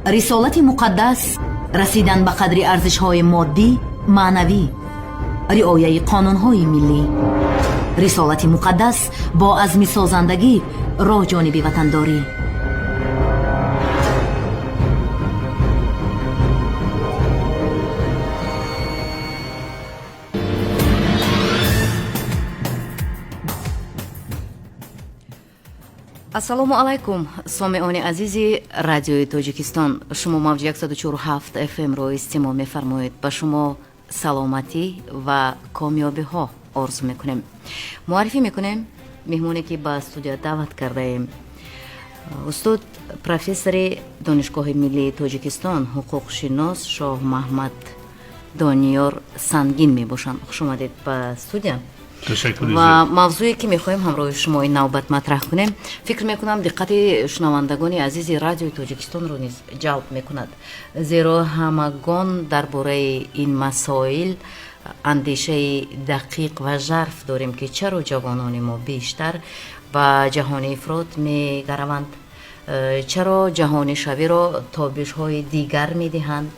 Рисолати муқаддас расидан ба қадри арзишҳои моддӣ, маънавӣ, риояи қонунҳои миллӣ. Рисолати муқаддас бо азми созандагӣ роҳ ҷониби ватандорӣ. Ассалому алайкум, сомеони азизи Радиои Тоҷикистон. Шумо мавҷи 147 фмро истеъмол мефармоед. Ба шумо саломатӣ ва комёбиҳо орзу мекунем. Муаррифӣ мекунем меҳмоне, ки ба студия даъват кардаем. Устод, профессори Донишгоҳи миллии Тоҷикистон, ҳуқуқшинос Шоҳмаҳмад Дониёр Сангин мебошанд. Хуш омадед ба студия. Ва мавзӯе, ки мехоҳем ҳамроҳи шумо ин навбат матраҳ кунем, фикр мекунам, диққати шунавандагони азизи Радиои Тоҷикистонро низ ҷалб мекунад, зеро ҳамагон дар бораи ин масоил андешаи дақиқ ва жарф дорем, ки чаро ҷавонони мо бештар ба ҷаҳони ифрот мегараванд, чаро ҷаҳонишавиро тобишҳои дигар медиҳанд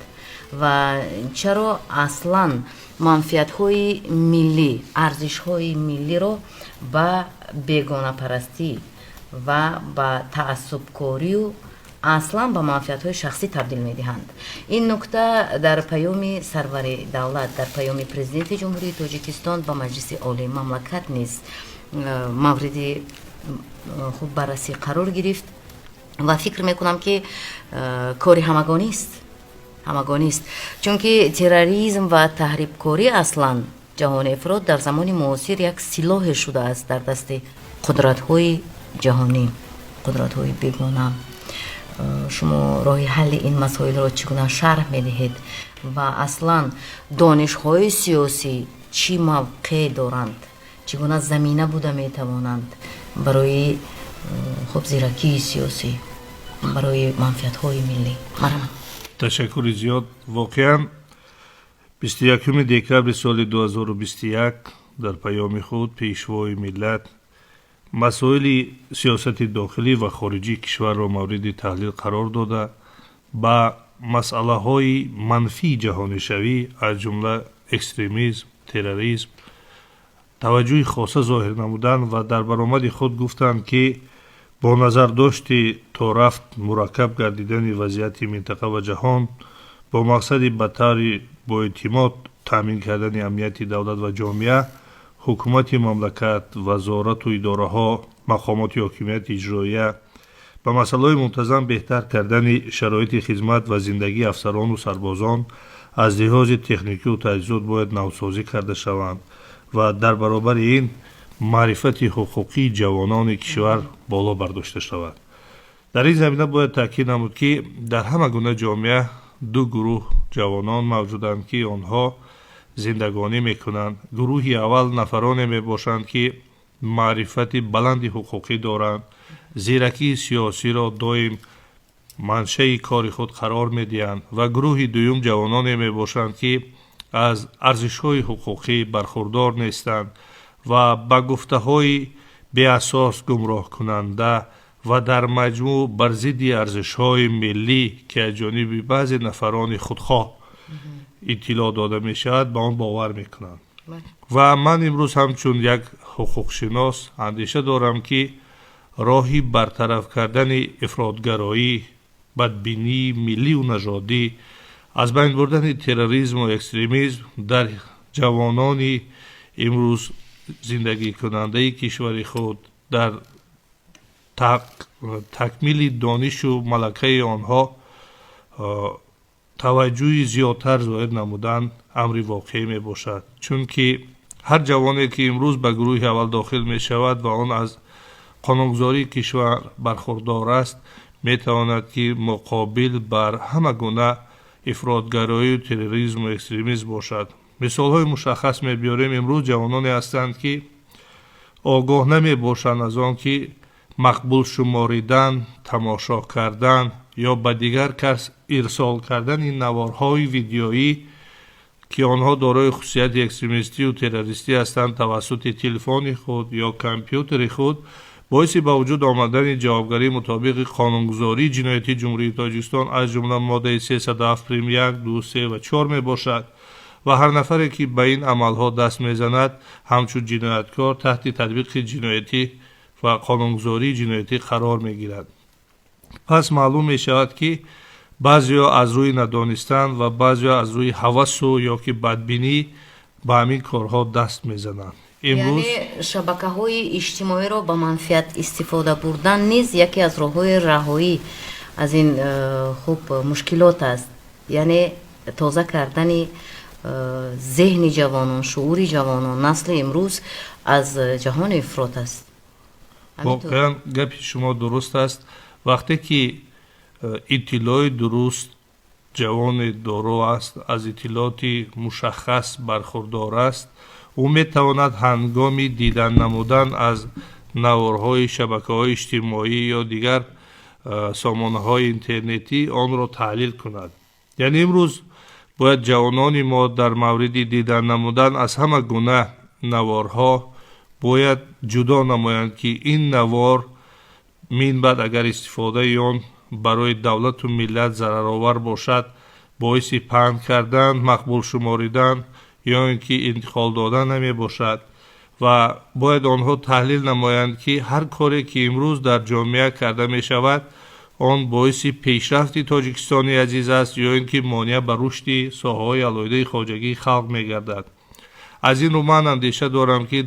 ва чаро аслан манфиатҳои миллӣ, арзишҳои миллиро ба бегонапарастӣ ва ба таассубкорию аслан ба манфиатҳои шахсӣ табдил медиҳанд. Ин нукта дар паёми сарвари давлат, дар паёми Президенти Ҷумҳурии Тоҷикистон ба Маҷлиси Олии мамлакат низ мавриди хуб баррасӣ қарор гирифт ва фикр мекунам, ки кори ҳамагонист, ҳамагонист, чунки терроризм ва таҳрибкорӣ, аслан ҷаҳони ифрот дар замони муосир як силоҳе шудааст дар дасти қудратҳои ҷаҳонӣ, қудратҳои бегона. Шумо роҳи ҳалли ин масоилро чӣ гуна шарҳ медиҳед ва аслан донишҳои сиёсӣ чӣ мавқеъ доранд, чӣ гуна замина буда метавонанд барои хуб зиракии сиёсӣ, барои манфиатҳои миллӣ? Марҳамат. Ташаккури зиёд. Воқеан, 21 декабри соли 2021 дар паёми худ Пешвои миллат масоили сиёсати дохилӣ ва хориҷии кишварро мавриди таҳлил қарор дода, ба масъалаҳои манфии ҷаҳонишавӣ, аз ҷумла экстремизм, терроризм таваҷҷӯҳи хоса зоҳир намуданд ва дар баромади худ гуфтанд, ки бо назардошти то рафт мураккаб гардидани вазъияти минтақа ва ҷаҳон, бо мақсади ба таври боэътимод таъмин кардани амнияти давлат ва ҷомеа, ҳукумати мамлакат, вазорату идораҳо, мақомоти ҳокимияти иҷроия ба масъалаҳои мунтазам беҳтар кардани шароити хизмат ва зиндагии афсарону сарбозон аз лиҳози техникию таҷҳизот бояд навсозӣ карда шаванд ва дар баробари ин маърифати ҳуқуқии ҷавонони кишвар боло бардошта шавад. Дар ин замина бояд таъкид намуд, ки дар ҳама гуна ҷомеа ду гурӯҳ ҷавонон мавҷуданд, ки онҳо зиндагонӣ мекунанд. Гурӯҳи аввал нафароне мебошанд, ки маърифати баланди ҳуқуқӣ доранд, зиракии сиёсиро доим маншаи кори худ қарор медиҳанд, ва гурӯҳи дуюм ҷавононе мебошанд, ки аз арзишҳои ҳуқуқӣ бархурдор нестанд ва ба гуфтаҳои беасос, гумроҳкунанда ва дар маҷмӯъ бар зидди арзишҳои миллӣ, ки аз ҷониби баъзе нафарони худхоҳ иттилоъ дода мешавад, ба он бовар мекунанд. Ва ман имрӯз ҳамчун як ҳуқуқшинос андеша дорам, ки роҳи бартараф кардани ифротгароӣ, бадбинии миллию нажодӣ, аз байн бурдани терроризму экстремизм дар ҷавонони имрӯз зиндагикунандаи кишвари худ дар такмили донишу малакаи онҳо таваҷҷӯҳи зиёдтар зоҳир намудан амри воқеӣ мебошад, чунки ҳар ҷавоне, ки имрӯз ба гурӯҳи аввал дохил мешавад ва он аз қонунгузории кишвар бархурдор аст, метавонад, ки муқобил бар ҳама гуна ифротгароию терроризму экстремизм бошад. Мисолҳои мушаххас мебиёрем. Имрӯз ҷавононе ҳастанд, ки огоҳ намебошанд аз он, ки мақбул шуморидан, тамошо кардан ё ба дигар кас ирсол кардани наворҳои видеоӣ, ки онҳо дорои хусусияти экстремистию террористӣ ҳастанд, тавассути телефони худ ё компютери худ Боиси ба вуҷуд омадани ҷавобгарии мутобиқи қонунгузории ҷиноятии Ҷумҳурии Тоҷикистон, аз ҷумла моддаи 307 прим 1, 2, 3 ва 4 мебошад ва ҳар нафаре, ки ба ин амалҳо даст мезанад, ҳамчун ҷинояткор таҳти татбиқи ҷиноятӣ ва қонунгузории ҷиноятӣ қарор мегирад. Пас маълум мешавад, ки баъзеҳо аз рӯи надонистан ва баъзеҳо аз рӯи ҳавасу ё ки бадбинӣ ба ҳамин корҳо даст мезананд. Имрӯз яъне шабакаҳои иҷтимоиро ба манфиат истифода бурдан низ яке аз роҳҳои раҳоӣ аз ин хуб мушкилот аст, яъне тоза кардани зеҳни ҷавонон, шуури ҷавонон, насли имрӯз аз ҷаҳони ифрот аст. Воқеан, гапи шумо дуруст аст. Вақте ки иттилои дуруст ҷавоне доро аст, аз иттилооти мушаххас бархурдор аст, ӯ метавонад ҳангоми дидан намудан аз наворҳои шабакаҳои иҷтимоӣ ё дигар сомонаҳои интернетӣ онро таҳлил кунад. Яъне имрӯз бояд ҷавонони мо дар мавриди дидан намудан аз ҳама гуна наворҳо бояд ҷудо намоянд, ки ин навор минбаъд агар истифодаи он барои давлату миллат зараровар бошад, боиси паҳн кардан, мақбул шуморидан ё ин ки интиқол додан намебошад ва бояд онҳо таҳлил намоянд, ки ҳар коре, ки имрӯз дар ҷомеа карда мешавад, он боиси пешрафти Тоҷикистони азиз аст ё ин ки монеа ба рушди соҳаҳои алоҳидаи хоҷагии халқ мегардад. Аз ин рӯ ман андеша дорам, ки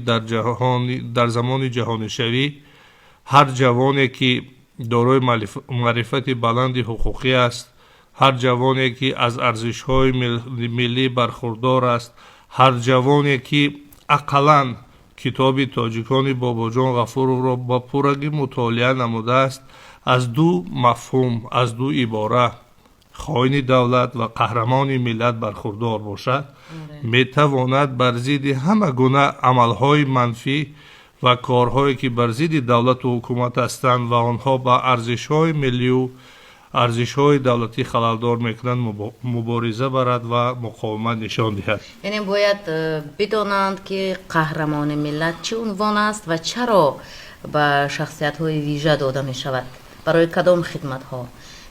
дар замони ҷаҳонишавӣ ҳар ҷавоне, ки дорои маърифати баланди ҳуқуқӣ аст, ҳар ҷавоне, ки аз арзишҳои миллӣ бархурдор аст, ҳар ҷавоне, ки ақаллан китоби тоҷикони Бобоҷон Ғафуровро ба пуррагӣ мутолиа намудааст, аз ду мафҳум, аз ду ибора хоини давлат ва қаҳрамони миллат бархурдор бошад, метавонад бар зидди ҳама гуна амалҳои манфӣ ва корҳое, ки бар зидди давлату ҳукумат ҳастанд ва онҳо ба арзишҳои миллию арзишҳои давлатӣ халалдор мекунанд, мубориза барад ва муқовимат нишон диҳад. Яъне бояд бидонанд, ки қаҳрамони миллат чӣ унвон аст ва чаро ба шахсиятҳои вижа дода мешавад, барои кадом хидматҳо,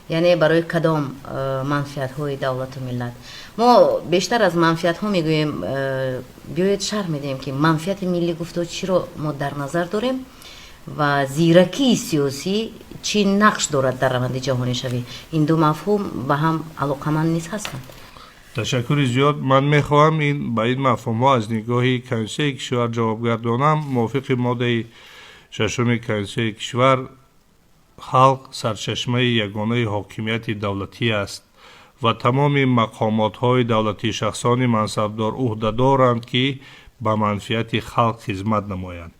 яъне барои кадом манфиатҳои давлату миллат. Мо бештар аз манфиатҳо мегӯем, биёед шарҳ медиҳем, ки манфиати миллӣ гуфто чиро мо дар назар дорем ва зиракии сиёсӣ чӣ нақш дорад дар раванди ҷаҳонишавӣ. Ин ду мафҳум ба ҳам алоқаманд низ ҳастанд. Ташаккури зиёд. Ман мехоҳам ин ба ин мафҳумҳо аз нигоҳи Конститутсияи кишвар ҷавоб гардонам. Мувофиқи моддаи шашуми Конститутсияи кишвар, халқ сарчашмаи ягонаи ҳокимияти давлатӣ аст ва тамоми мақомотҳои давлатӣ, шахсони мансабдор ӯҳдадоранд, ки ба манфиати халқ хизмат намоянд.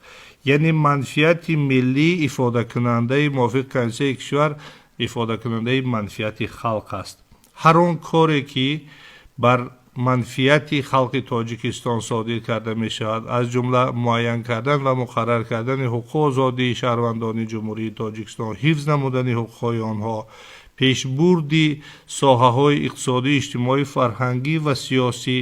Яъне манфиати миллӣ ифодакунандаи, мувофиқи Конститутсияи кишвар, ифодакунандаи манфиати халқ аст. Ҳар он коре, ки бар манфиати халқи Тоҷикистон содир карда мешавад, аз ҷумла муайян кардан ва муқаррар кардани ҳуқуқу озодии шаҳрвандони Ҷумҳурии Тоҷикистон, ҳифз намудани ҳуқуқҳои онҳо, пешбурди соҳаҳои иқтисодӣ, иҷтимоӣ, фарҳангӣ ва сиёсӣ,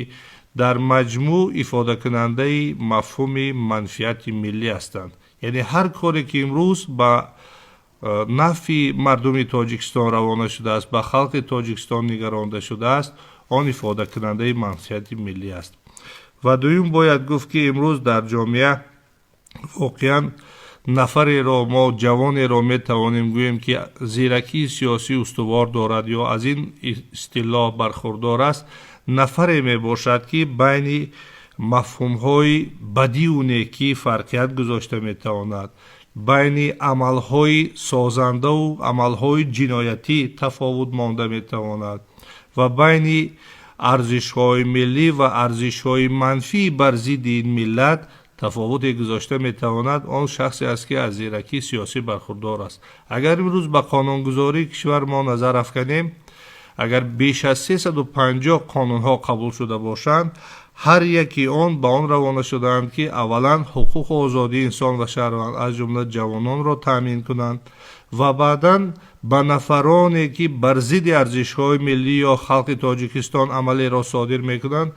дар маҷмӯъ ифодакунандаи мафҳуми манфиати миллӣ ҳастанд. Яъне ҳар коре, ки имрӯз ба нафъи мардуми Тоҷикистон равона шудааст, ба халқи Тоҷикистон нигаронда шудааст, он ифодакунандаи манфиати миллӣ аст. Ва дуюм, бояд гуфт, ки имрӯз дар ҷомеа воқеан нафареро мо, ҷавонеро метавонем гӯем, ки зиракии сиёсӣ устувор дорад ё аз ин истилоҳ бархурдор аст, нафаре мебошад, ки байни мафҳумҳои бадиву некӣ фарқият гузошта метавонад, байни амалҳои созандаву амалҳои ҷиноятӣ тафовут монда метавонад ва байни арзишҳои миллӣ ва арзишҳои манфӣ бар зидди ин миллат тафовуте гузошта метавонад, он шахсе аст, ки аз зиракии сиёсӣ бархурдор аст. Агар имрӯз ба қонунгузории кишвар мо назар афканем, агар беш аз 350 қонунҳо қабул шуда бошанд, ҳар яки он ба он равона шудаанд, ки аввалан ҳуқуқу озодии инсон ва шаҳрванд, аз ҷумла ҷавононро таъмин кунанд ва баъдан ба нафароне, ки бар зидди арзишҳои миллӣ ё халқи Тоҷикистон амалеро содир мекунанд,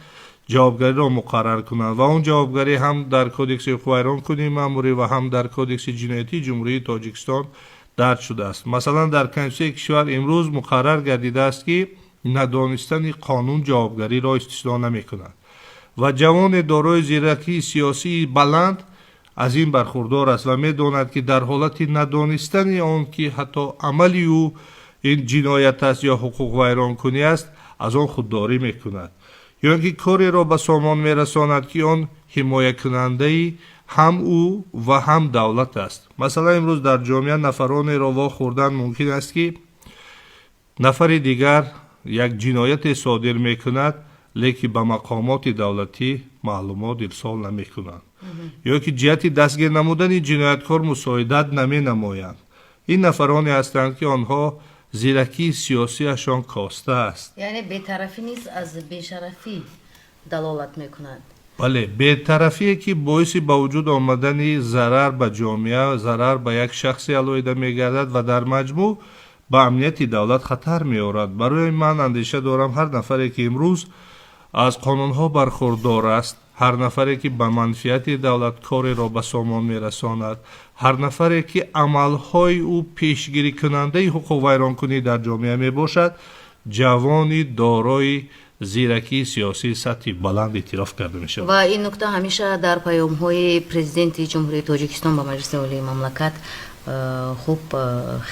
ҷавобгариро муқаррар кунанд ва он ҷавобгарӣ ҳам дар Кодекси ҳуқуқвайронкунии маъмурӣ ва ҳам дар Кодекси ҷиноятии Ҷумҳурии Тоҷикистон дарҷ шудааст. Масалан, дар Конститутсияи кишвар имрӯз муқаррар гардидааст, ки надонистани қонун ҷавобгариро истисно намекунад ва ҷавоне дорои зиракии сиёсии баланд аз ин бархурдор аст ва медонад, ки дар ҳолати надонистани он, ки ҳатто амали ӯ ин ҷиноят аст ё ҳуқуқвайронкунӣ аст, аз он худдорӣ мекунад ё ин ки кореро ба сомон мерасонад, ки он ҳимоякунандаи ҳам ӯ ва ҳам давлат аст. Масалан, имрӯз дар ҷомеа нафаронеро вохӯрдан мумкин аст, ки нафари дигар як ҷинояте содир мекунад, лекин ба мақомоти давлатӣ маълумот ирсол намекунанд ё ки ҷиҳати дастгир намудани ҷинояткор мусоидат наменамоянд. Ин нафароне ҳастанд, ки онҳо зиракии сиёсиашон коста аст. Яъне бетарафӣ низ аз бешарафӣ далолат мекунад. Бале, бетарафие, ки боиси ба вуҷуд омадани зарар ба ҷомеа, зарар ба як шахси алоҳида мегардад ва дар маҷмӯъ ба амнияти давлат хатар меорад. Барои ман андеша дорам, ҳар нафаре, ки имрӯз аз қонунҳо бархурдор аст, ҳар нафаре, ки ба манфиати давлат кореро ба сомон мерасонад, ҳар нафаре, ки амалҳои ӯ пешгирикунандаи ҳуқуқвайронкунӣ дар ҷомеа мебошад, ҷавони дорои зиракии сиёсии сатҳи баланд эътироф карда мешавад. Ва ин нукта ҳамеша дар паёмҳои Президенти Ҷумҳурии Тоҷикистон ба Маҷлиси Олии мамлакат хуб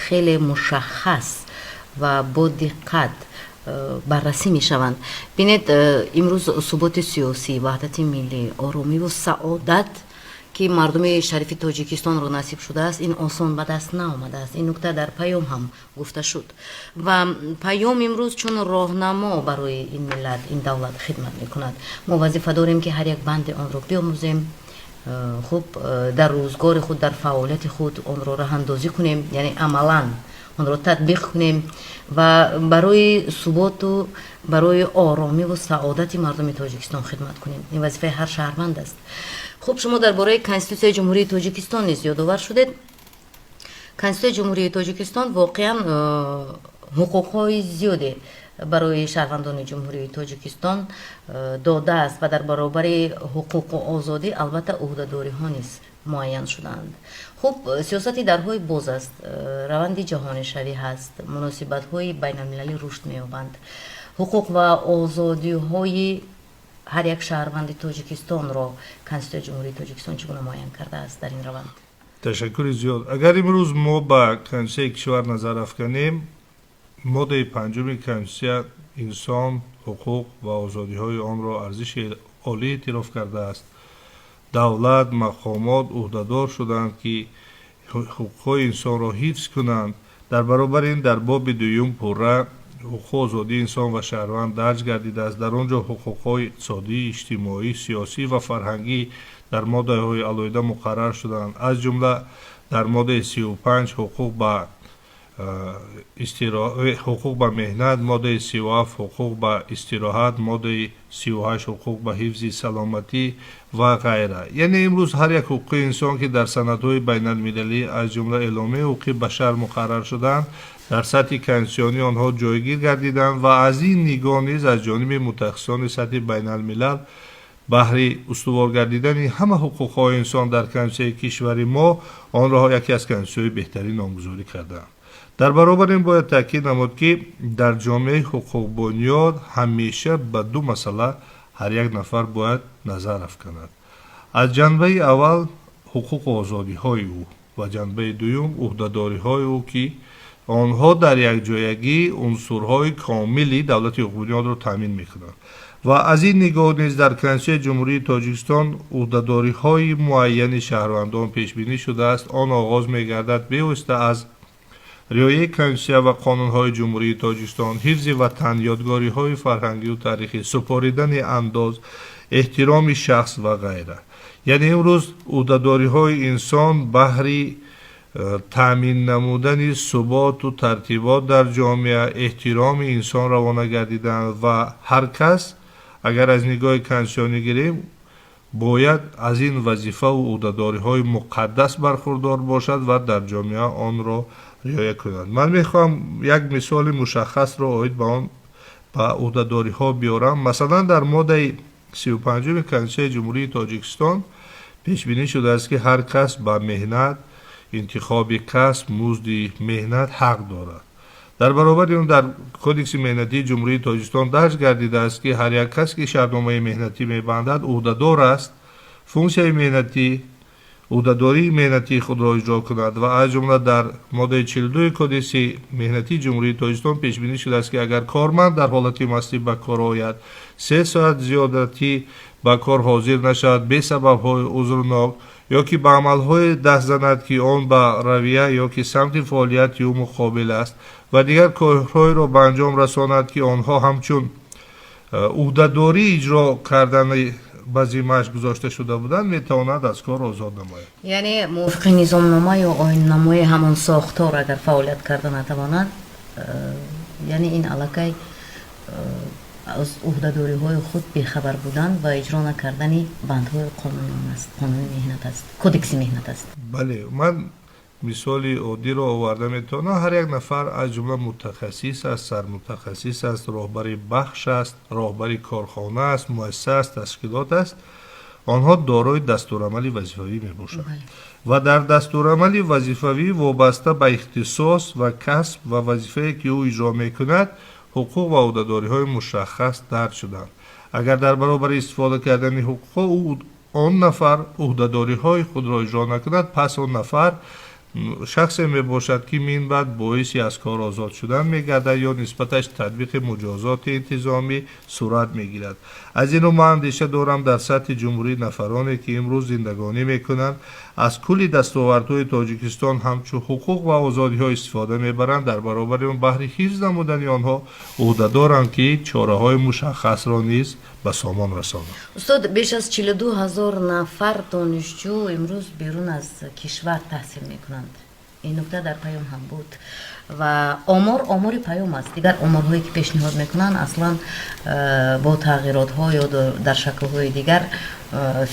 хеле мушаххас ва бо диққат баррасӣ мешаванд. Бинед, имрӯз суботи сиёсӣ, ваҳдати миллӣ, оромиву саодат, ки мардуми шарифи Тоҷикистонро насиб шудааст, ин осон ба даст наомадааст. Ин нукта дар паём ҳам гуфта шуд ва паём имрӯз чун роҳнамо барои ин миллат, ин давлат хидмат мекунад. Мо вазифа дорем, ки ҳар як банди онро биомӯзем, хуб дар рӯзгори худ, дар фаъолияти худ онро роҳандозӣ кунем, яъне амалан онро татбиқ кунем ва барои суботу барои оромиву саодати мардуми Тоҷикистон хидмат кунем. Ин вазифаи ҳар шаҳрванд аст. Хуб, шумо дар бораи Конститутсияи Ҷумҳурии Тоҷикистон низ ёдовар шудед. Конститутсияи Ҷумҳурии Тоҷикистон воқеан ҳуқуқҳои зиёде барои шаҳрвандони Ҷумҳурии Тоҷикистон додааст ва дар баробари ҳуқуқу озодӣ албатта ӯҳдадориҳо низ муайян шудаанд. Хуб, сиёсати дарҳои боз аст, раванди ҷаҳонишавӣ ҳаст, муносибатҳои байналмилалӣ рушд меёбанд. Ҳуқуқ ва озодиҳои ҳар як шаҳрванди Тоҷикистонро Конститутсияи Ҷумҳурии Тоҷикистон чӣ гуна муайян кардааст дар ин раванд? Ташаккури зиёд. Агар имрӯз мо ба Конститутсияи кишвар назар афканем, моддаи панҷуми Конститутсия инсон, ҳуқуқ ва озодиҳои онро арзиши олӣ эътироф кардааст. Давлат, мақомот ӯҳдадор шуданд, ки ҳуқуқҳои инсонро ҳифз кунанд. Дар баробари ин, дар боби дуюм пурра ҳуқуқу озодии инсон ва шаҳрванд дарҷ гардидааст. Дар он ҷо ҳуқуқҳои иқтисодӣ, иҷтимоӣ, сиёсӣ ва фарҳангӣ дар моддаҳои алоҳида муқаррар шуданд. Аз ҷумла дар моддаи 35 ҳуқуқ ба меҳнат, моддаи 37 ҳуқуқ ба истироҳат, моддаи 38 ҳуқуқ ба ҳифзи саломатӣ ва ғайра. Яъне имрӯз ҳар як ҳуқуқи инсон, ки дар санадҳои байналмилалӣ, аз ҷумла Эъломияи ҳуқуқи башар, муқаррар шудаанд, дар сатҳи конститутсионӣ онҳо ҷойгир гардиданд ва аз ин нигоҳ низ аз ҷониби мутахассисони сатҳи байналмилал баҳри устувор гардидани ҳама ҳуқуқҳои инсон дар Конститутсияи кишвари мо онро яке аз конститутсияҳои беҳтарин номгузорӣ кардаанд. Дар баробар ин бояд таъкид намуд, ки дар ҷомеаи ҳуқуқбунёд ҳамеша ба ду масъала ҳар як нафар бояд назар афканад: аз ҷанбаи аввал ҳуқуқу озодиҳои ӯ ва ҷанбаи дуюм ӯҳдадориҳои ӯ, ки онҳо дар якҷоягӣ унсурҳои комили давлати ҳуқуқбунёдро таъмин мекунанд. Ва аз ин нигоҳ низ дар Конститутсияи Ҷумҳурии Тоҷикистон ӯҳдадориҳои муайяни шаҳрвандон пешбинӣ шудааст. Он оғоз мегардад бевосита аз риояи Конститутсия ва қонунҳои Ҷумҳурии Тоҷикистон, ҳифзи ватан, ёдгориҳои фарҳангию таърихӣ, супоридани андоз, эҳтироми шахс ва ғайра. Яъне имрӯз ӯҳдадориҳои инсон баҳри таъмин намудани суботу тартибот дар ҷомеа, эҳтироми инсон равона гардиданд ва ҳар кас, агар аз нигоҳи конститутсионӣ гирем, бояд аз ин вазифаву ӯҳдадориҳои муқаддас бархурдор бошад ва дар ҷомеа онро риоя кунад. Ман мехоҳам як мисоли мушаххасро оид ба он, ба ӯҳдадориҳо биёрам. Масалан, дар моддаи 35-уми Конститутсияи Ҷумҳурии Тоҷикистон пешбинӣ шудааст, ки ҳар кас ба меҳнат, интихоби касб, музди меҳнат ҳақ дорад. Дар баробари он дар Кодекси меҳнатии Ҷумҳурии Тоҷикистон дарҷ гардидааст, ки ҳар як кас, ки шартномаи меҳнатӣ мебандад, ӯҳдадор аст функсияи меҳнатӣ, ӯҳдадории меҳнатии худро иҷро кунад. Ва аз ҷумла дар моддаи 42 Кодекси меҳнатии Ҷумҳурии Тоҷикистон пешбинӣ шудааст, ки агар корманд дар ҳолати мастӣ ба кор ояд, 3 соат зиёдатӣ ба кор ҳозир нашавад бе сабабҳои узрнок ё ки ба амалҳое даст занад, ки он ба равия ё ки самти фаъолияти ӯ муқобил аст, ва дигар корҳоеро ба анҷом расонад, ки онҳо ҳамчун ӯҳдадории иҷро кардани ба зиммааш гузошта шуда буданд, метавонад аз кор озод намояд. Яъне мувофиқи низомнома ё оинномаи ҳамон сохтор агар фаъолият карда натавонад, яъне ин аллакай аз ӯҳдадориҳои худ бехабар будан ва иҷро накардани бандҳои қонуни он аст, қонуни меҳнат аст, кодекси меҳнат аст. Бале, ман мисоли оддиро оварда метавонам. Ҳар як нафар, аз ҷумла мутахассис аст, сармутахассис аст, роҳбари бахш аст, роҳбари корхона аст, муассиса аст, ташкилот аст, онҳо дорои дастурамали вазифавӣ мебошанд ва дар дастурамали вазифавӣ вобаста ба ихтисос ва касб ва вазифае, ки ӯ иҷро мекунад, ҳуқуқ ва ӯҳдадориҳои мушаххас дарҷ шуданд. Агар дар баробари истифода кардани ҳуқуқҳо ӯ, он нафар, ӯҳдадориҳои худро иҷро накунад, пас он нафар шахсе мебошад, ки минбаъд боиси аз кор озод шудан мегардад ё нисбаташ татбиқи муҷозоти интизомӣ сурат мегирад. Аз ин рӯ ман андеша дорам, дар сатҳи ҷумҳурӣ нафароне, ки имрӯз зиндагонӣ мекунанд, аз кулли дастовардҳои Тоҷикистон ҳамчун ҳуқуқ ва озодиҳо истифода мебаранд, дар баробари он баҳри ҳифз намудани онҳо ӯҳдадоранд, ки чораҳои мушаххасро низ ба сомон расонанд. Устод, беш аз 42 000 нафар донишҷӯ имрӯз берун аз кишвар таҳсил мекунанд. Ин нукта дар паём ҳам буд ва омор омори паём аст. Дигар оморҳое, ки пешниҳод мекунанд, аслан бо тағйиротҳо ё дар шаклҳои дигар,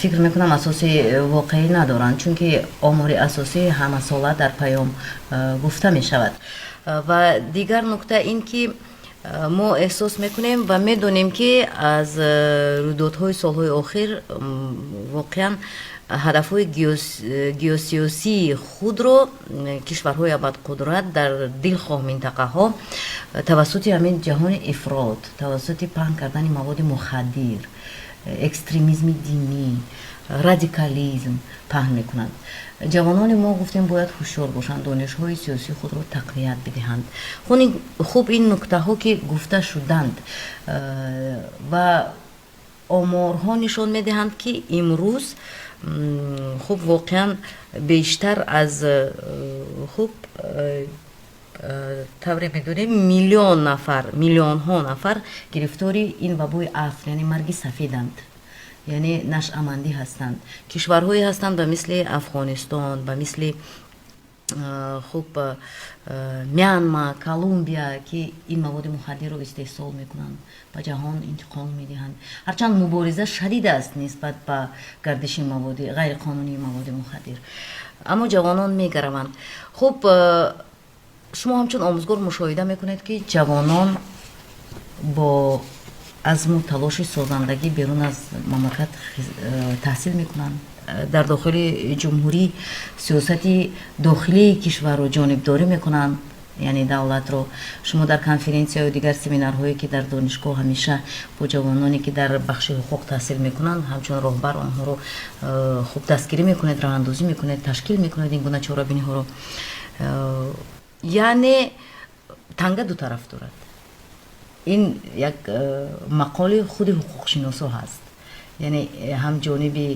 фикр мекунам, асоси воқеӣ надоранд, чунки омори асосӣ ҳамасола дар паём гуфта мешавад. Ва дигар нукта ин ки мо эҳсос мекунем ва медонем, ки аз рӯйдодҳои солҳои охир воқеан ҳадафҳои геосиёсии худро кишварҳои абарқудрат дар дилхоҳ минтақаҳо тавассути ҳамин ҷаҳони ифрот, тавассути паҳн кардани маводи мухаддир, экстремизми динӣ, радикализм паҳн мекунанд. Ҷавонони мо, гуфтем, бояд ҳушёр бошанд, донишҳои сиёсии худро тақвият бидиҳанд. Хуб, ин нуктаҳо ки гуфта шуданд ва оморҳо нишон медиҳанд, ки имрӯз, хуб, воқеан бештар аз хуб, тавре медонем, миллион нафар, миллионҳо нафар гирифтори ин вабои аср, яъне марги сафеданд, яъне нашъамандӣ ҳастанд. Кишварҳое ҳастанд ба мисли Афғонистон, ба мисли, хуб, Мянма, Колумбия, ки ин маводи мухаддирро истеҳсол мекунанд, ба ҷаҳон интиқол медиҳанд. Ҳарчанд мубориза шадид аст нисбат ба гардиши маводи ғайриқонунии маводи мухаддир, аммо ҷавонон мегараванд. Хуб, шумо ҳамчун омӯзгор мушоҳида мекунед, ки ҷавонон бо азму талоши созандагӣ берун аз мамлакат таҳсил мекунанд, дар дохили ҷумҳурӣ сиёсати дохилии кишварро ҷонибдорӣ мекунанд, яъне давлатро. Шумо дар конференсияю дигар семинарҳое, ки дар донишгоҳ ҳамеша бо ҷавононе, ки дар бахши ҳуқуқ таҳсил мекунанд, ҳамчун роҳбар онҳоро хуб дастгирӣ мекунед, роҳандозӣ мекунед, ташкил мекунед ин гуна чорабиниҳоро. Яъне танга ду тараф дорад. Ин як мақоли худи ҳуқуқшиносо ҳаст, яъне ҳам ҷониби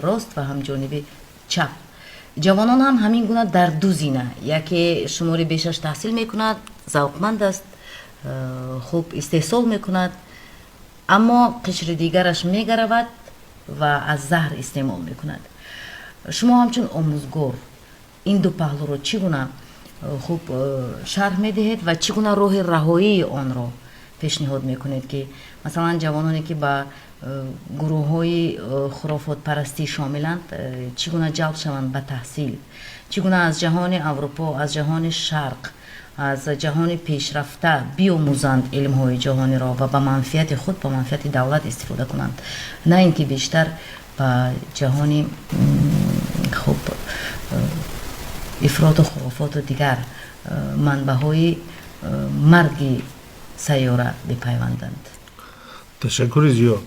рост ва ҳам ҷониби чап. Ҷавонон ҳам ҳамин гуна дар ду зина: яке шумори бешаш таҳсил мекунад, завқманд аст, хуб истеҳсол мекунад, аммо қишри дигараш мегаравад ва аз заҳр истеъмол мекунад. Шумо ҳамчун омӯзгор ин ду паҳлӯро чӣ гуна, хуб, шарҳ медиҳед ва чӣ гуна роҳи раҳоии онро пешниҳод мекунед, ки масалан ҷавононе, ки ба гурӯҳҳои хурофотпарастӣ шомиланд, чӣ гуна ҷалб шаванд ба таҳсил, чӣ гуна аз ҷаҳони Аврупо, аз ҷаҳони Шарқ Аз ҷаҳони пешрафта биомӯзанд илмҳои ҷаҳониро ва ба манфиати худ, ба манфиати давлат истифода кунанд, на ин ки бештар ба ҷаҳони хуб ифроту хурофоту дигар манбаъҳои марги сайёра бипайванданд. Ташаккури зиёд.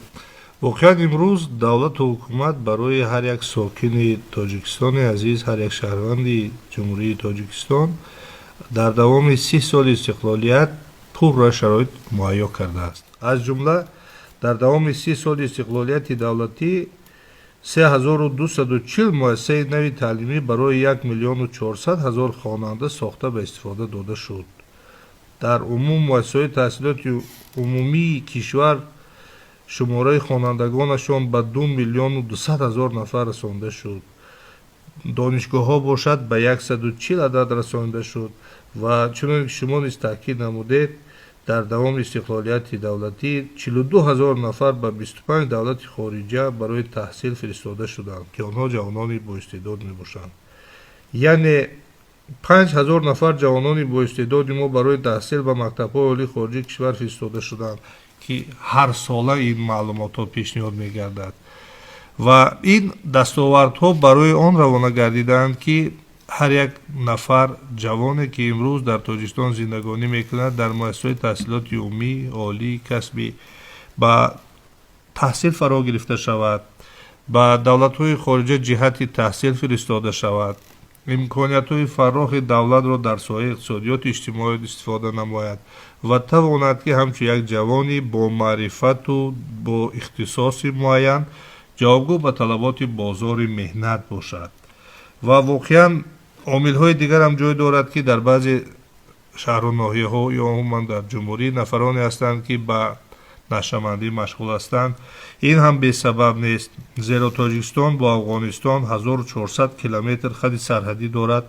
Воқеан, имрӯз давлату ҳукумат барои ҳар як сокини Тоҷикистони азиз, ҳар як шаҳрванди Ҷумҳурии Тоҷикистон дар давоми 30 соли истиқлолият пурра шароит муҳайё кардааст. Аз ҷумла дар давоми 30 соли истиқлолияти давлатӣ 3240 муассисаи нави таълимӣ барои 1 400 000 хонанда сохта ба истифода дода шуд. Дар умум муассисаҳои таҳсилоти умумии кишвар шумораи хонандагонашон ба 2 200 000 нафар расонда шуд. Донишгоҳҳо бошад, ба 140 адад расонида шуд. Ва чуноне ки шумо низ таъкид намудед, дар давоми истиқлолияти давлатӣ 42 ҳазор нафар ба 25 давлати хориҷа барои таҳсил фиристода шуданд, ки онҳо ҷавонони боистеъдод мебошанд. Яъне 5000 нафар ҷавонони боистеъдоди мо барои таҳсил ба мактабҳои олии хориҷии кишвар фиристода шуданд, ки ҳар сола ин маълумотҳо пешниҳод мегардад. Ва ин дастовардҳо барои он равона гардидаанд, ки ҳар як нафар ҷавоне, ки имрӯз дар Тоҷикистон зиндагонӣ мекунад, дар муассисаҳои таҳсилоти умумӣ, олӣ, касбӣ ба таҳсил фаро гирифта шавад, ба давлатҳои хориҷа ҷиҳати таҳсил фиристода шавад, имкониятҳои фаррохи давлатро дар соҳаи иқтисодиёту иҷтимоиёт истифода намояд ва тавонад, ки ҳамчун як ҷавони бо маърифату бо ихтисоси муайян ҷавобгӯ ба талаботи бозори меҳнат бошад. Ва воқеан омилҳои дигарам ҷой дорад, ки дар баъзе шаҳру ноҳияҳо ё умуман дар ҷумҳурӣ нафароне ҳастанд, ки ба нашъамандӣ машғул ҳастанд. Ин ҳам бесабаб нест, зеро Тоҷикистон бо Афғонистон 1400 километр хати сарҳадӣ дорад,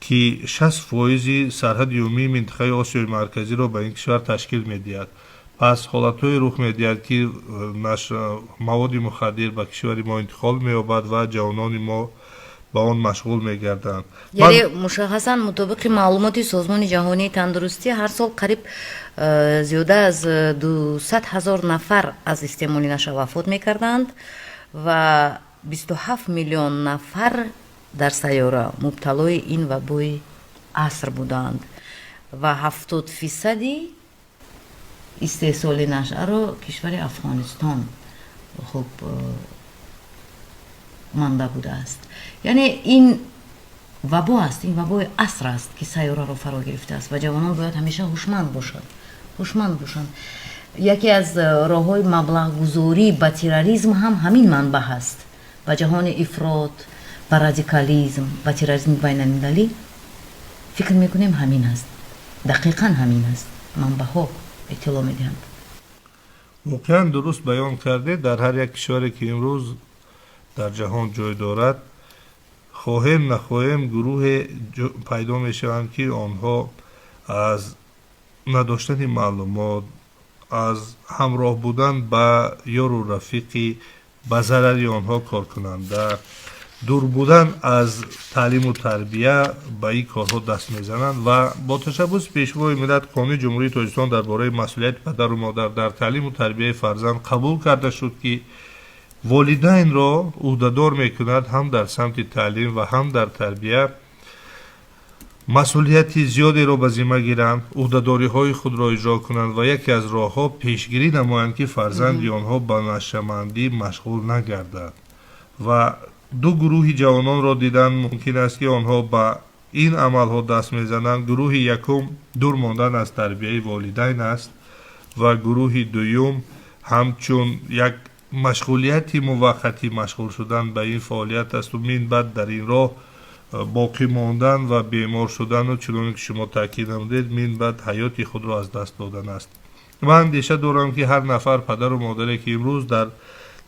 ки 60 фоизи сарҳади умумии минтақаи Осиёи Марказиро ба ин кишвар ташкил медиҳад. Пас ҳолатҳое рух медиҳад, ки маводи мухаддир ба кишвари мо интиқол меёбад ва ҷавонони мо ба он машғул мегарданд. Яъне мушаххасан мутобиқи маълумоти Созмони Ҷаҳонии Тандурустӣ, ҳар сол қариб зиёда аз 200 000 нафар аз истеъмоли наша вафот мекарданд ва 27 миллион нафар дар сайёра мубталои ин вабои аср буданд ва 70 фисади истеҳсоли нашъаро кишвари Афғонистон хуб манбаъ будааст. Яъне ин вабо аст, ин вабои аср аст, ки сайёраро фаро гирифтааст ва ҷавонон бояд ҳамеша ҳушманд бошанд, ҳушманд бошанд. Яке аз роҳҳои маблағгузорӣ ба терроризм ҳам ҳамин манбаъ ҳаст, ба ҷаҳони ифрот, ба радикализм, ба терроризми байналмилалӣ. Фикр мекунем, ҳамин аст, дақиқан ҳамин аст, манбаъҳо иттилоъ медиҳанд. Воқеан, дуруст баён кардед. Дар ҳар як кишваре, ки имрӯз дар ҷаҳон ҷой дорад, хоҳем нахоҳем, гурӯҳе пайдо мешаванд, ки онҳо аз надоштани маълумот, аз ҳамроҳ будан ба ёру рафиқи ба зарари онҳо коркунанда, дур будан аз таълиму тарбия ба ин корҳо даст мезананд. Ва бо ташаббуси Пешвои миллат Қонуни Ҷумҳурии Тоҷикистон дар бораи масъулияти падару модар дар таълиму тарбияи фарзанд қабул карда шуд, ки волидайнро ӯҳдадор мекунад ҳам дар самти таълим ва ҳам дар тарбия масъулияти зиёдеро ба зимма гиранд, ӯҳдадориҳои худро иҷро кунанд ва яке аз роҳҳо пешгирӣ намоянд, ки фарзанди онҳо ба нашъамандӣ машғул нагардад. Ва ду гурӯҳи ҷавононро дидан мумкин аст, ки онҳо ба ин амалҳо даст мезананд. Гурӯҳи якум дур мондан аз тарбияи волидайн аст ва гурӯҳи дуюм ҳамчун як машғулияти муваққатӣ машғул шудан ба ин фаъолият асту мин баъд дар ин роҳ боқӣ мондан ва бемор шудану, чуноне ки шумо таъкид намудед, мин баъд ҳаёти худро аз даст додан аст. Ман андеша дорам, ки ҳар нафар падару модаре, ки имрӯз дар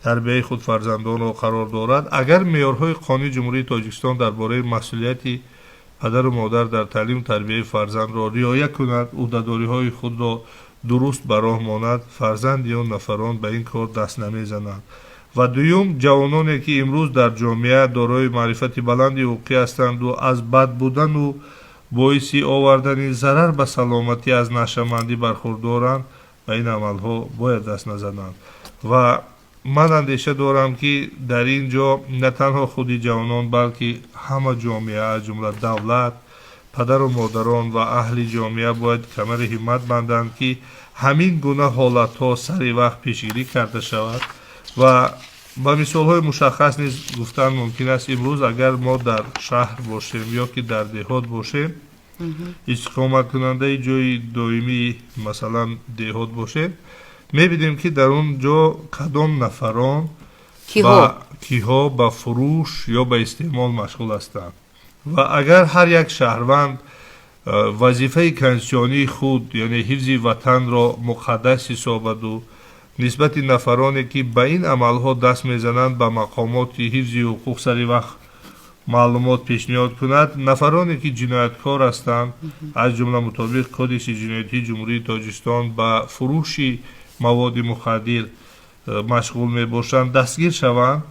тарбияи худ фарзандонро қарор дорад, агар меъёрҳои Қонуни Ҷумҳурии Тоҷикистон дар бораи масъулияти падару модар дар таълиму тарбияи фарзандро риоя кунад, ӯҳдадориҳои худро дуруст ба роҳ монад, фарзанди он нафарон ба ин кор даст намезананд. Ва дуюм, ҷавононе, ки имрӯз дар ҷомеа дорои маърифати баланди ҳуқуқӣ ҳастанду аз бад будану Боиси овардани зарар ба саломатӣ аз нашъамандӣ бархурдоранд, ба ин амалҳо бояд даст назананд. Ва ман андеша дорам, ки дар ин ҷо на танҳо худи ҷавонон, балки ҳама ҷомеа, аз ҷумла давлат, падару модарон ва аҳли ҷомеа бояд камари ҳиммат банданд, ки ҳамин гуна ҳолатҳо сари вақт пешгирӣ карда шавад. Ва ба мисолҳои мушаххас низ гуфтан мумкин аст. Имрӯз агар мо дар шаҳр бошем ё ки дар деҳот бошем, истиқоматкунандаи ҷои доимӣ, масалан, деҳот бошем, мебинем, ки дар он ҷо кадом нафарон, киҳо ба фурӯш ё ба истеъмол машғул ҳастанд. Ва агар ҳар як шаҳрванд вазифаи конститутсионии худ, яъне ҳифзи ватанро муқаддас ҳисобаду нисбати нафароне, ки ба ин амалҳо даст мезананд, ба мақомоти ҳифзи ҳуқуқ сари вақт маълумот пешниҳод кунад, нафароне, ки ҷинояткор ҳастанд, аз ҷумла мутобиқ Кодекси ҷиноятии Ҷумҳурии Тоҷикистон ба фурӯши маводи мухаддир машғул мебошанд, дастгир шаванд,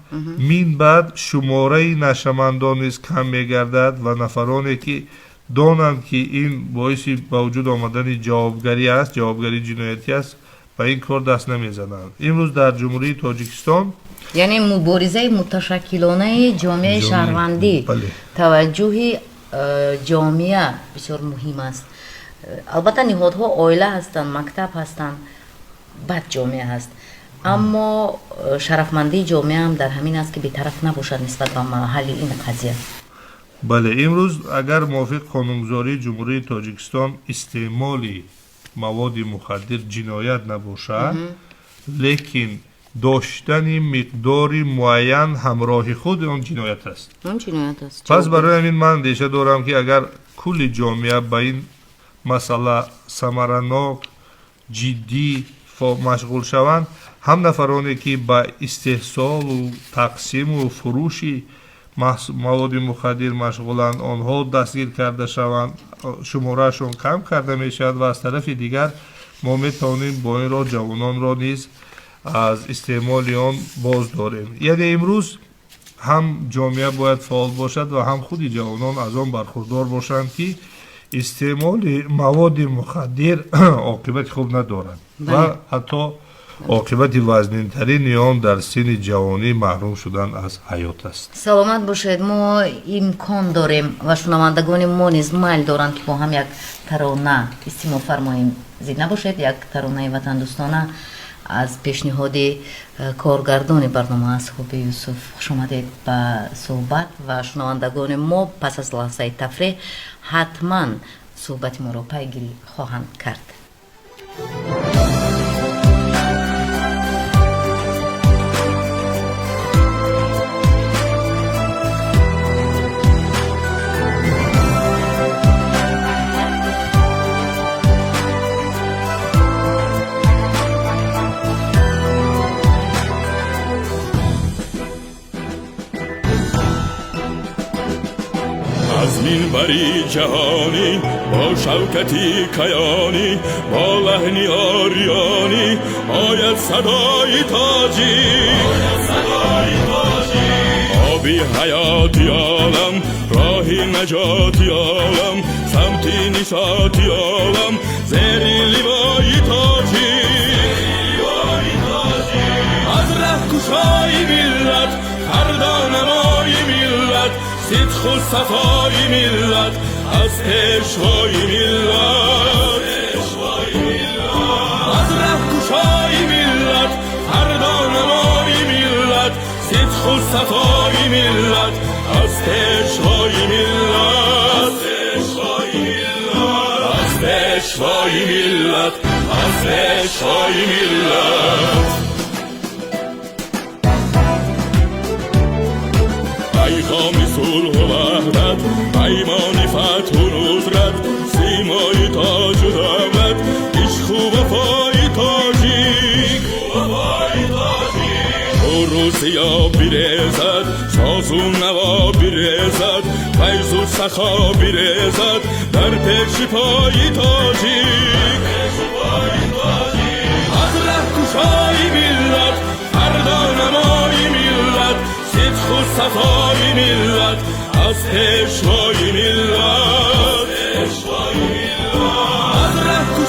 мин баъд шумораи нашъамандон низ кам мегардад. Ва нафароне, ки донанд, ки ин боиси ба вуҷуд омадани ҷавобгарӣ аст, ҷавобгарии ҷиноятӣ аст, ба ин кор даст намезананд. Имрӯз дар Ҷумҳурии Тоҷикистон Яъне муборизаи муташаккилонаи ҷомеаи шаҳрвандӣ, таваҷҷӯҳи ҷомеа бисёр муҳим аст. Албатта, ниҳодҳо оила ҳастанд, мактаб ҳастанд, баъд ҷомеа ҳаст, аммо шарафмандии ҷомеаам дар ҳамин аст, ки бетараф набошад нисбат ба ҳалли ин қазия. Бале, имрӯз агар мувофиқ қонунгузории Ҷумҳурии Тоҷикистон истеъмоли маводи мухаддир ҷиноят набошад, лекин доштани миқдори муайян ҳамроҳи худ он ҷиноят аст. Пас барои ҳамин ман андеша дорам, ки агар кулли ҷомеа ба ин масъала самаранок, ҷиддӣ машғул шаванд, ҳам нафароне, ки ба истеҳсолу тақсиму фурӯши маводи мухаддир машғуланд, онҳо дастгир карда шаванд, шумораашон кам карда мешавад. Ва аз тарафи дигар мо метавонем бо ин роҳ ҷавононро низ аз истеъмоли он боз дорем. Яъне имрӯз ҳам ҷомеа бояд фаъол бошад ва ҳам худи ҷавонон аз он бархурдор бошанд, ки истеъмоли маводи мухаддир оқибати хуб надорад ва ҳатто оқибати вазнинтарини он дар синни ҷавонӣ маҳрум шудан аз ҳаёт аст. Саломат бошед. Мо имкон дорем ва шунавандагони мо низ майл доранд, ки бо ҳам як тарона истимоъ фармоем. Зид набошед, як таронаи ватандӯстона аз пешниҳоди коргардони барнома Асҳоби Юсуф. Хушомадед ба суҳбат ва шунавандагони мо пас аз лаҳзаи тафреҳ ҳатман суҳбати моро пайгирӣ хоҳанд кард. Минбари ҷаҳонӣ, бо шавкати каёнӣ, бо лаҳни ориёнӣ ояд садои тоҷик. Оби ҳаёти олам, роҳи наҷоти олам, самти нишоти олам зери ливои тоҷик. Аз раҳкушои миллат, фардонамои миллат, сидқу сафои миллат аз пешвои миллат. Аз раҳкушои миллат, фардонамои миллат, сидқу сафои миллат аз пешвои миллат, аз пешвои миллат, аз пешвои миллат. Пайғоми сулҳу ваҳдат, паймони фатҳу нусрат, симои тоҷу давлат, ишқу вафои тоҷик. Рӯсиё бирезад, созу наво бирезад, файзу сахо бирезад дар пеши пои тоҷик. Аз раҳкушои миллат, фардонамои миллат, сидқу сафои миллат аз пешвои миллат.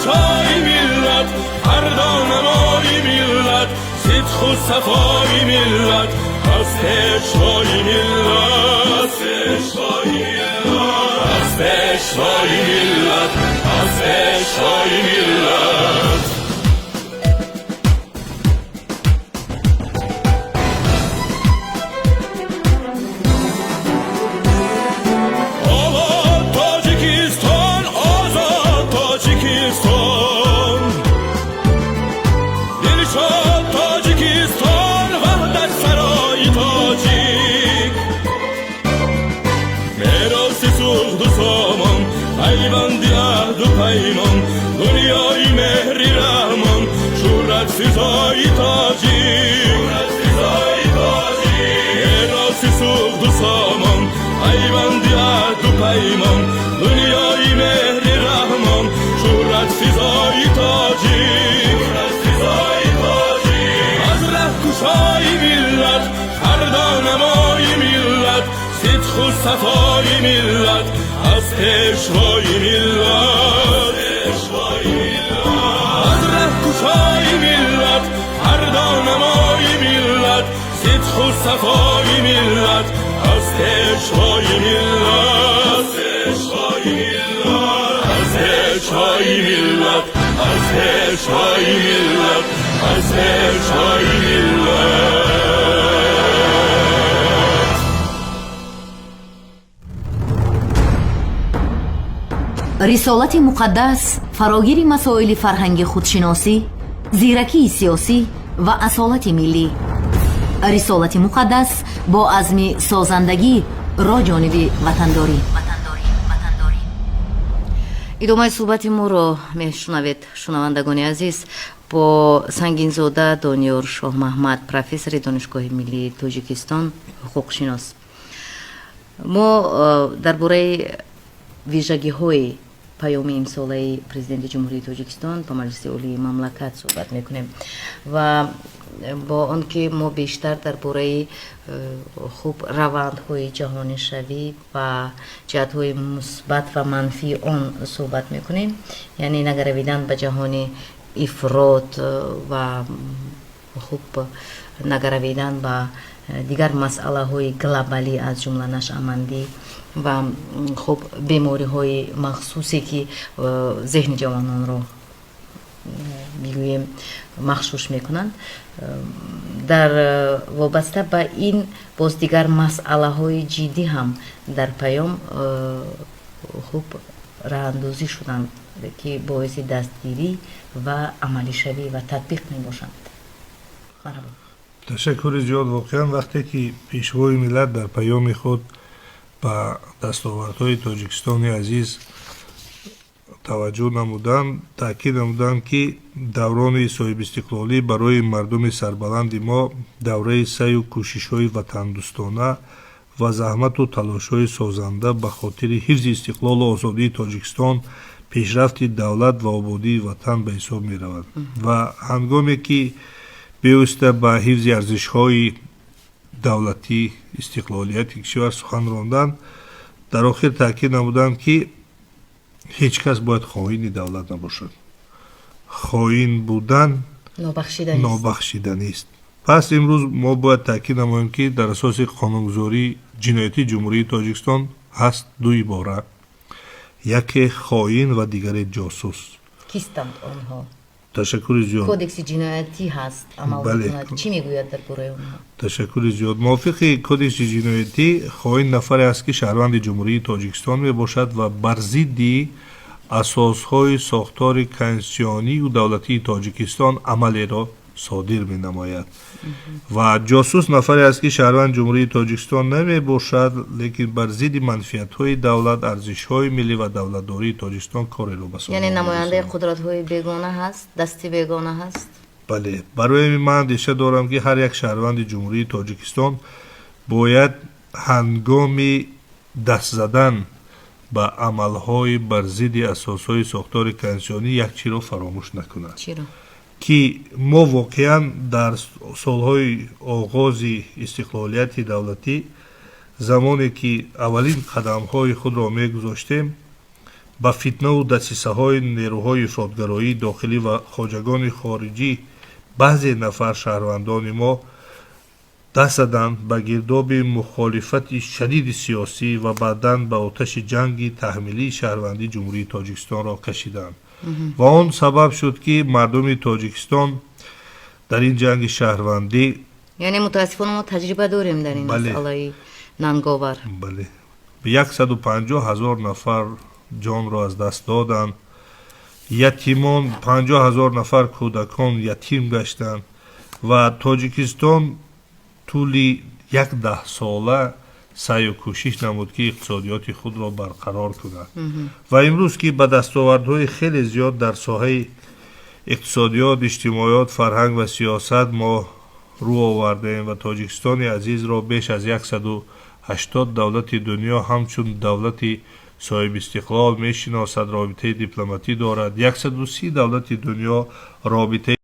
Раҳкушои миллат, фардонамои миллат, сидқу сафои миллат, аз пешвои миллат, пешвои миллат, аз пешвои миллат, аз пешвои миллат. Обод Тоҷикистон, озод Тоҷикистон, дилшод Тоҷикистон, ваҳдат сарои тоҷик. Мероси суғду сомон, пайванди аҳду паймон, дунёи меҳри раҳмон, шӯҳрат физои тоҷик. Мероси суғду сомон, пайванди аҳду паймон, дунёи меҳри раҳмон, шӯҳрат физои тоҷик. Аз раҳкушои миллат, фардонамои миллат, сидқу сафои миллат, аз пешвои миллат. Аз раҳкушои миллат, фардонамои миллат, сидқу сафои миллат, аз пешвои миллат, пешвои миллат, аз пешвои миллат, аз пешвои миллат, аз пешвои миллат. Рисолати муқаддас фарогири масоили фарҳанги худшиносӣ, зиракии сиёсӣ ва асолати миллӣ. Рисолати муқаддас бо азми созандагӣ ро ҷониби ватандорӣ. Идомаи суҳбати моро мешунавед, шунавандагони азиз, бо Сангинзода Дониёр Шоҳмаҳмад, профессори Донишгоҳи миллии Тоҷикистон, ҳуқуқшинос. Мо дар бораи вижагиҳои паёми имсолаи Президенти Ҷумҳурии Тоҷикистон ба Маҷлиси Олии мамлакат суҳбат мекунем ва бо он ки мо бештар дар бораи хуб равандҳои ҷаҳонишавӣ ва ҷиҳатҳои мусбат ва манфии он суҳбат мекунем, яъне нагаравидан ба ҷаҳони ифрот ва хуб нагаравидан ба дигар масъалаҳои глобалӣ, аз ҷумла нашъамандӣ ва хуб бемориҳои махсусе, ки зеҳни ҷавононро бигӯем махшуш мекунанд. Дар вобаста ба ин боз дигар масъалаҳои ҷиддӣ ҳам дар паём хуб раҳандозӣ шуданд, ки боиси дастгирӣ ва амалишавӣ ва татбиқ мебошанд. Марҳабо. Ташаккури зиёд. Воқеан, вақте ки Пешвои миллат дар паёми худ ба дастовардҳои Тоҷикистони азиз таваҷҷӯҳ намуданд, таъкид намуданд, ки даврони соҳибистиқлолӣ барои мардуми сарбаланди мо давраи саъю кӯшишҳои ватандӯстона ва заҳмату талошҳои созанда ба хотири ҳифзи истиқлолу озодии Тоҷикистон, пешрафти давлат ва ободии ватан ба ҳисоб меравад. Ва ҳангоме ки бевосита ба ҳифзи арзишҳои давлатӣ, истиқлолияти кишвар сухан ронданд, дар охир таъкид намуданд, ки ҳеҷ кас бояд хоини давлат набошад, хоин будан нобахшиданист. Пас имрӯз мо бояд таъкид намоем, ки дар асоси қонунгузории ҷиноятии Ҷумҳурии Тоҷикистон ҳаст ду ибора: яке хоин ва дигаре ҷосус. Кистанд онҳо? Ташаккури зиёд. Кодекси ҷиноятӣ ҳаст, амал мекунад, чӣ мегӯяд дар бораи онҳо? Ташаккури зиёд. Мувофиқи кодекси ҷиноятӣ, хоин нафаре аст, ки шаҳрванди Ҷумҳурии Тоҷикистон мебошад ва бар зидди асосҳои сохтори конститутсионию давлатии Тоҷикистон амалеро содир менамояд. Ва ҷосус нафаре аст, ки шаҳрванди Ҷумҳурии Тоҷикистон намебошад, лекин бар зидди манфиатҳои давлат, арзишҳои миллӣ ва давлатдории Тоҷикистон кореро ба Яъне намояндаи қудратҳои бегона ҳаст, дасти бегона ҳаст. Бале, барои ман андеша дорам, ки ҳар як шаҳрванди Ҷумҳурии Тоҷикистон бояд ҳангоми даст задан ба амалҳои бар зидди асосҳои сохтори конститутсионӣ як чиро фаромӯш накунад, ки мо воқеан дар солҳои оғози истиқлолияти давлатӣ, замоне ки аввалин қадамҳои худро мегузоштем. Ба фитнаву дасисаҳои нерӯҳои ифротгароии дохилӣ ва хоҷагони хориҷӣ баъзе нафар шаҳрвандони мо даст заданд, ба гирдоби мухолифати шадиди сиёсӣ ва баъдан ба оташи ҷанги таҳмилии шаҳрвандии Ҷумҳурии Тоҷикистонро кашиданд ва он сабаб шуд, ки мардуми Тоҷикистон дар ин ҷанги шаҳрвандӣ Яъне, мутаассифона, мо таҷриба дорем дар ин масъалаи нанговар. Бале, 150 000 нафар ҷонро аз даст доданд, ятимон, 50 000 нафар кӯдакон ятим гаштанд ва Тоҷикистон тӯли як даҳсола саъю кӯшиш намуд, ки иқтисодиёти худро барқарор кунад. Ва имрӯз, ки ба дастовардҳои хеле зиёд дар соҳаи иқтисодиёт, иҷтимоиёт, фарҳанг ва сиёсат мо рӯ овардаем ва Тоҷикистони азизро беш аз 180 давлати дунё ҳамчун давлати соҳибистиқлол мешиносад, робитаи дипломатӣ дорад, 130 давлати дунё робитаи